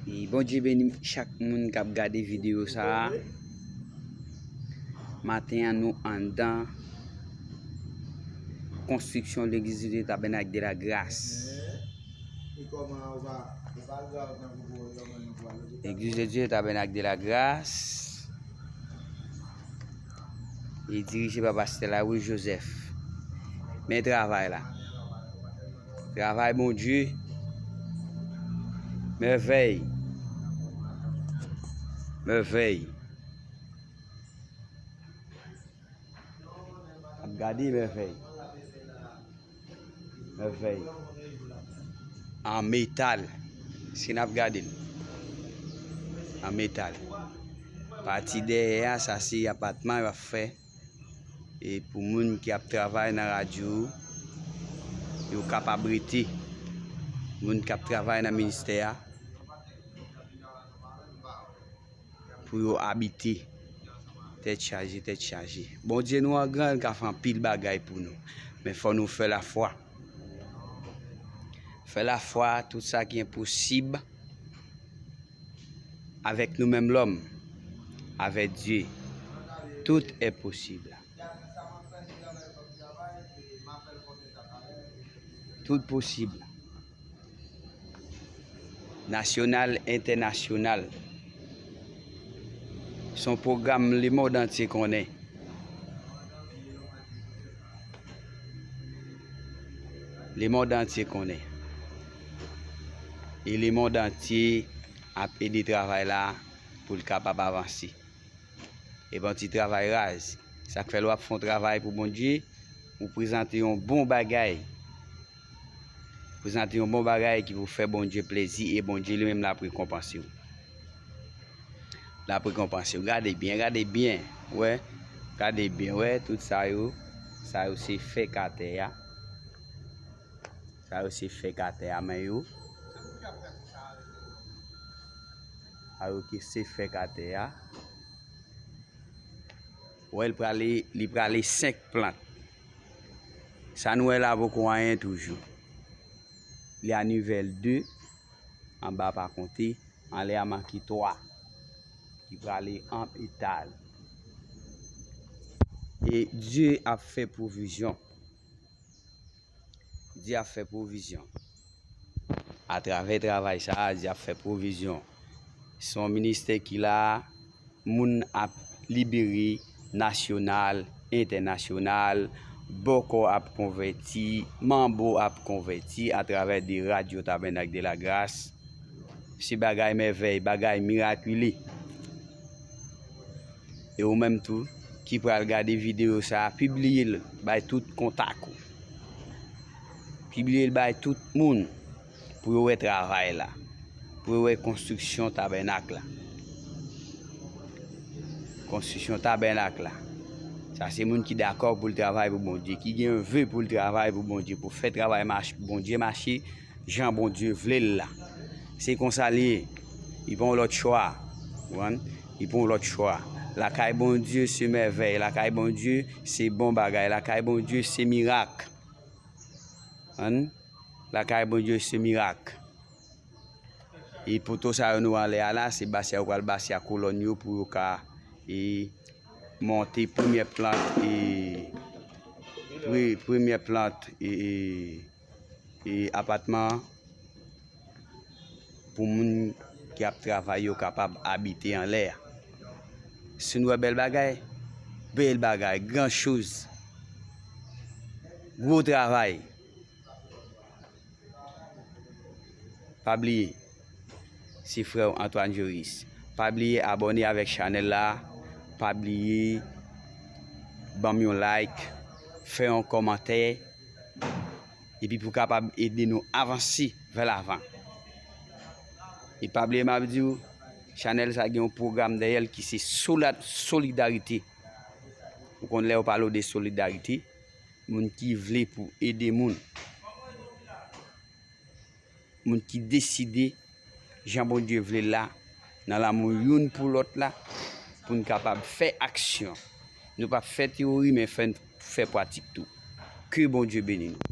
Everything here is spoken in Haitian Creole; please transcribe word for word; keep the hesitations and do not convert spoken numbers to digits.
E Bondye beni chak moun k ap gade videyo sa a. Maten an, nou anndan konstriksyon Legliz de Tabènak de la Gras. Legliz de Dye Tabènak de la Gras. Li dirije pa pastè Larue Joseph. Men travay la. Travay Bondye. Mèvèy. Mèvèy. Ap gade mèvèy. Mèvèy. An metal. Si n ap gade l. An metal. Pati dèyè a, sa se apatman y ap fè. E pou moun ki ap travay nan radyo, yo kapab rete. Moun k ap travay nan ministè a, pou yo abite. Tèt chaje, tèt chaje. Bondye nou an gran, l ka fè anpil bagay pou nou. Men fò nou fè lafwa. Fè lafwa, tout sa ki enposib avèk nou menm lòm, avèk Dye, tout est possible. Tout posib. Nasyonal, entènasyonal. Se yon pwogram lemonn antye konnen. Lemonn antye konnen. E lemonn antye ap ede travay la pou l kapab avanse. E pa yon ti travay raz. Sa k fè lè w ap fè yon travay pou Bondye, ou prezante yon bon bagay. Prezante yon bon bagay ki pou fè Bondye plezi e Bondye li menm l ap rekonpanse w. L ap rekonpanse w. Gade byen, gade byen. Wè, gade byen, wè, tout sa yo, sa yo se fèk atè a. Sa yo se fèk atè a, men yo. Sa yo ki se fèk atè a. Wè, li prale, li prale senk plant. Sa n wè la poko anyen toujou. Li a nivèl de, anba pa konte, anlè a manke twa. Li prale an etal. E Dye ap fè pwovizyon. Dye ap fè pwovizyon. Atravè travay sa a, Dye ap fè pwovizyon. Se yon ministè ki la, moun ap libere nasyonal, entènasyonal, bòkò ap konvèti, manbo ap konvèti atravè de Radyo Tabènak de la Gras. Se bagay mèvèy, bagay mirakile. E ou menm tou, ki pral gade videyo sa a, pibliye l bay tout kontak ou. Pibliye l bay tout moun pou yo wè travay la, pou yo wè konstriksyon tabènak la. Konstriksyon tabènak la. Sa se moun ki dakò pou l travay pou Bondye, ki gen ve pou l travay pou Bondye, pou fè travay mach-, Bondye mache jan Bondye vle l la. Se konsa l ye. Li pa yon lòt chwa. Ou konprann? Li pa yon lòt chwa. Lakay Bondye se mèvèy. Lakay Bondye se bon bagay. Lakay Bondye se mirak. Konprann? Lakay Bondye se mirak. E poto sa yo nou anlè a la, se base a yo pral base a kolòn yo pou yo ka, e, monte premyè plant, e, pre-, premyè plant, e, e, e, apatman pou moun ki ap travay yo kapab abite anlè a. Si nou wè bèl bagay, bèl bagay, gran choz, gwo travay. Pa bliye, se frè w Antoine Joris. Pa bliye abòne avèk chanèl la. Pa bliye ban m yon like, fè yon kòmantè, epi pou kapab ede nou avanse vè lavan. E pa bliye m ap di w, chanèl sa gen yon pwogram dèyè l ki se sola-, solidarite. Ou konn lè yo pale w de solidarite, moun ki vle pou ede moun. Moun ki deside, jan Bondye vle l la, nan lanmou youn pou lòt la, pou n kapab fè aksyon. Nou p ap fè teyori, men fè n fè pratik tou. Ke Bondye beni nou.